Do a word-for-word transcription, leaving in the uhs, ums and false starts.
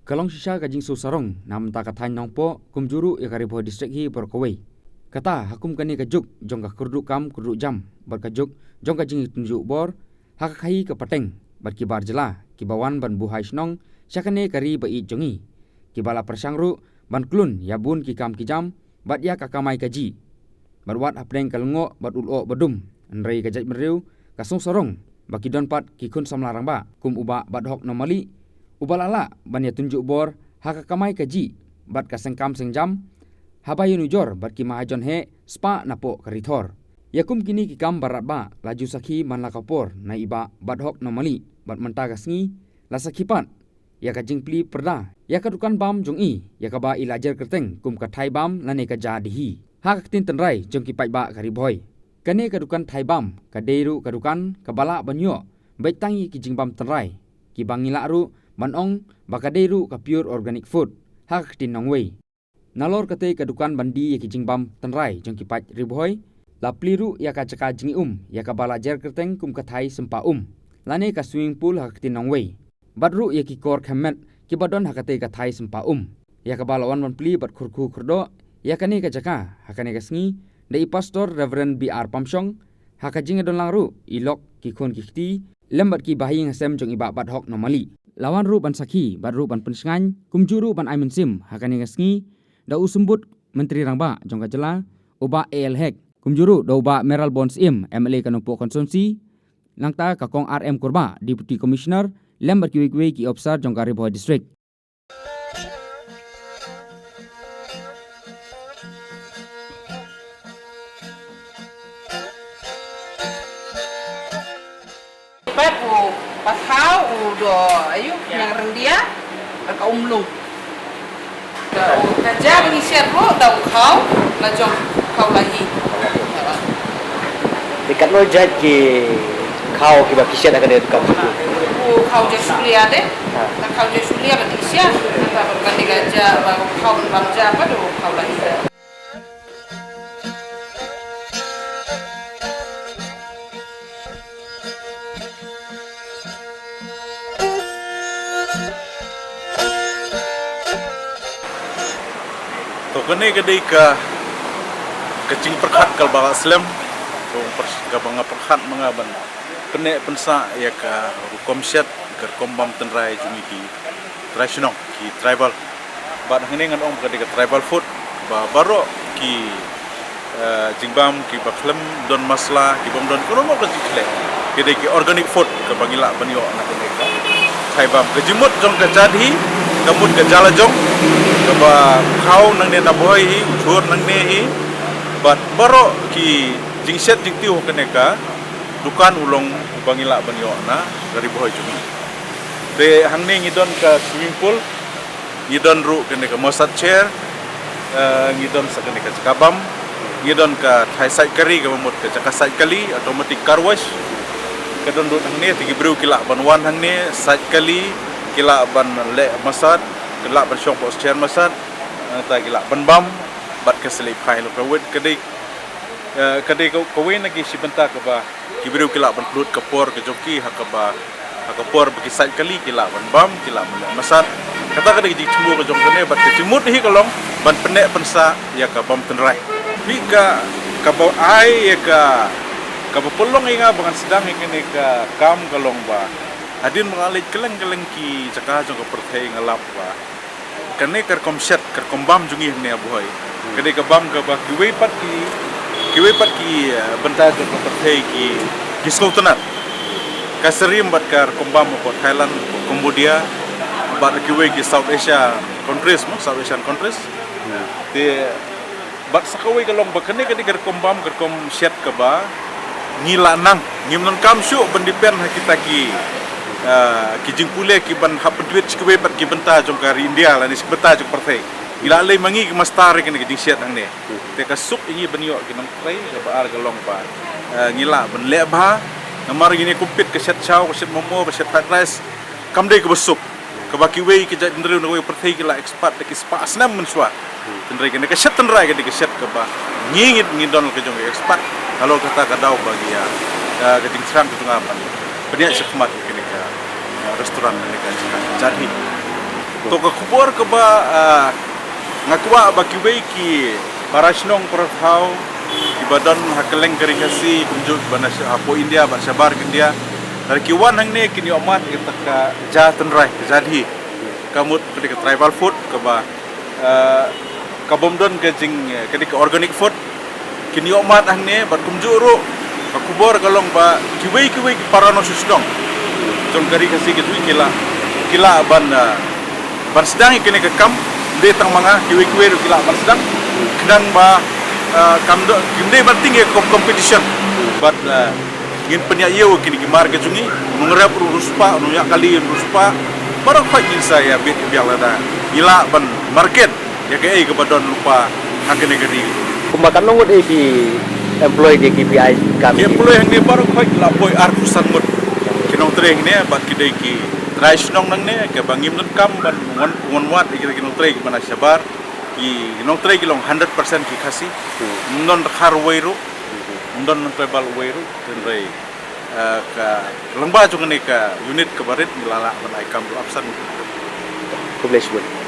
Ka long shisha ka jingsngewsarong na bynta ka thaiñ Nongpoh, kumjuh ruh ïa ka Ri Bhoi District hi baroh kawei. Kata, ha kum kane ka juk jong ka kyrduh kam kyrduh jam bad ka juk jong ka jingïatynjuh bor ha ka khaïi ka pateng bad ki bar jylla kiba wan ban buhai shnong sha kane ka ri ba ïeit jong ngi, kiba la pyrshang ruh ban khlun ïa bun ki kam ki jam bad ïa ka kamai kajih. Bad wat hapdeng ka lyngngoh bad u lyoh ba dum, hynrei ka jaitbynriew ka sngewsarong ba ki don pat ki khun samla rangbah kum u Bah Badhok Nongmali, uba la lah ban ïatynjuh bor ha ka kamai kajih bad ka sengkam sengjam, haba ïanujor bad ki mahajon heh spah napoh ka rithor. Ïa kum kine ki kam barat bah la ju sakhi man la ka por na i Bah Badhok Nongmali, bad mynta ka sngi la sakhi pat ïa ka jingplie pyrda ïa ka dukan bam jong i, ïa kaba i la jer kyrteng kum ka thai bam lane ka ja dihi ha ka ktien tynrai jong ki paidbah ka Ri Bhoi. Kane ka dukan thai bam ka dei ruh ka dukan kaba lah ban ïoh beit tang ïa ki jingbam tynrai, kiba ngi lah ruh ban ong ba ka dei ruh ka pure organic food ha ka ktien nongwei. Nalor katei ka dukan ban die ïa ki jingbam tynrai jong ki paid Ri Bhoi, la plie ruh ïa ka jaka jingim ïa kaba la jer kyrteng kum ka thai sympa um, lane ka swimming pool ha ka ktien nongwei, bad ruh ïa ki kor khem met kiba don ha katei ka thai sympa um, ïa kaba la wan ban plie bad kyrkhu kyrdoh ïa kane ka jaka ha kane ka sngi da i Pastor Reverend B R Pamshong, ha ka jingïadonlang ruh i lok, ki khun ki kti, lem bad ki bahaïing hasem jong i Bah Badhok Nongmali. La wan ruh ban sakhi bad ruh ban pynshngaiñ, kumjuh ruh ban ai mynsiem ha kane ka sngi da u Symbud Myntri Rangbah jong ka jylla, u Bah A L Hek, kumjuh ruh da u Bah Mayral Born Syiem, M L A ka Nongpoh Constituency, nangta ka Kong R M Kurbah, Deputy Commissioner, lem bad kiwei kiwei ki ophisar jong ka Ri Bhoi District. Pat u pathaw u do ayu, nang ryndia ka umlung. Ka ja ba ngi siat ruh da u khaw la jong, khaw la hi. Te katno jait ki khaw kiba ki siat ha kane ka dukan? U khaw ja shulia de. Ha. Ka khaw ja shulia ba ki siat, ka ba ka ja ba u khaw ban bam ja ba do khaw la hi. To kane ka dei ka, ka jingpyrkhat kaba la slem, kaba nga pyrkhat ma nga ban pynneh pynsah ïa ka rukom shet, ka rukom bam tynrai jong ngi ki trai shnong, ki tribal. Bad hangne ngan ong ba ka dei ka tribal food, ba baroh ki, eh, jingbam kiba khlem don masala, ki bym don kumno ka jingkhleh, ki dei ki organic food kaba ngi lah ban ïoh na kane ka thai bam. Ka jingmut jong ka ja dihi ka mut ka ja la jong, kaba khaw nangne na Bhoi hi, u jhur nangne hi. Bad baroh ki jingshet jingtiew ha kane ka dukan u long uba ngi lah ban ïoh na ka Ri Bhoi jong ngi. Te hangne ngi don ka swimming pool, ngi don ruh kane ka massage chair, eh, ngi don sa kane ka jaka bam, ngi don ka thai sait kari kaba mut ka jaka sait kali, automatic car wash. Ka don ruh hangne, te ki briew ki lah ban wan hangne sait kali, ki lah ban leh massage, ki lah ban shong hapoh chair massage, nangta ki lah ban bam bad ka slei phai lo ka wit. Ka dei, eh, ka dei ka, kawei na ki shi bynta kaba ki briew ki lah ban pynlut ka por ka jong ki ha kaba, ha ka por ba ki sait kali ki lah ban bam, ki lah ban leh massage. Kata ka dei ka jingthmu ka jong kane, bad ka jingmut hi ka long ban pynneh pynsah ïa ka bam tynrai. Hi ka, kaba ai ïa ka, kaba pynlong ïa nga ba ngan sdang ïa kane ka kam ka long ba hadien ba nga leit kylleng kylleng ki jaka jong ka pyrthei nga lap ba kane ka rukom shet, ka rukom bam jong ngi hangne ha Bhoi, ka dei ka bam kaba kiwei pat ki, kiwei pat ki, eh, bynta jong ka pyrthei ki, ki sngewtynnat. Ka syriem bad ka rukom bam hapoh Thailand, hapoh Cambodia, bad kiwei ki South Asia countries mo, South Asian countries. Te bad sa kawei ka long ba kane ka dei ka rukom bam, ka rukom shet kaba ngi la nang, ngim donkam shuh ban depend ha kita ki, ah, ki jingpule ki ban hap pyntbit sha kiwei pat ki bynta jong ka ri India lane sha ki bynta jong ka pyrthei. Ngi la lei ma ngi ki master ïa kane ka jingshet hangne. Te ka suk ïa ngi ban ïoh ki nongtrei, kaba ar ka long ba, ah, ngi lah ban leh bha. Namar ngi ne compete ka shet chow, ka shet momo, ka shet fried rice, kam dei kaba suk. Kaba kiwei ki jaitbynriew na kawei ka pyrthei ki la expert da ki spah snem mynshuwa. Tynrai kane ka shet tynrai ka dei ka shet kaba ngi, ngi, ngi don la ka jong ka expert. Halor kata ka daw ba ngi ïa, ah, ka jingthrang ka jong nga ban pynïaid shakhmat kane ka, ah, restaurant, kane ka jaka ja dihi. To ka khubor kaba, ah, nga kwah ba kiwei ki para shnong para thaw kiba don ha kylleng ka ri Khasi kumjuh ba na sha, hapoh India bad shabar ka India. Lada ki wan hangne kin ïoh mad ïa kata ka ja tynrai, ka ja dhi. Ka mut ka dei ka tribal food kaba, ah, ka bym don ka jing, ka dei ka organic food. Kin ïoh mad hangne bad kumjuh ruh ka khubor ka long ba kiwei kiwei ki para nongshong shnong jong ka ri Khasi ki dei ki lah, ki lah ban, ah, ban sdang ïa kane ka kam. Ym dei tang ma nga, kiwei kiwei ruh ki lah ban sdang. Khnang ba, ah, kam dei, kim dei ban tieng ïa ka competition. Bad, ah, ngin pynïaid ïa u kine ki mar ka jong ngi, u nongrep ruh u riewspah, u nongïaid kali u riewspah. Baroh khoit ngin sa ïa bit biang lada ngi lah ban market ïa kaei kaba don lypa ha kane ka ri. Kumba katno ngut eh ki employee de ki phi ai kam? Ki employee hangne baroh khoit la poi arphew san ngut. Ki nongtrei hangne bad ki dei ki trai shnong nangne kaba ngim donkam ban wan, wan wad ïa ki nongtrei kiba na shabar. Ki nongtrei ki long hundred percent ki Khasi. Hmm. Ym don dkhar uwei ruh. Hmm. Ym don nongtrei bal uwei ruh. Hynrei, eh, ka lyngba jong kane ka unit kaba rit ngi la lah ban ai kam arphew san. Khublei shibun.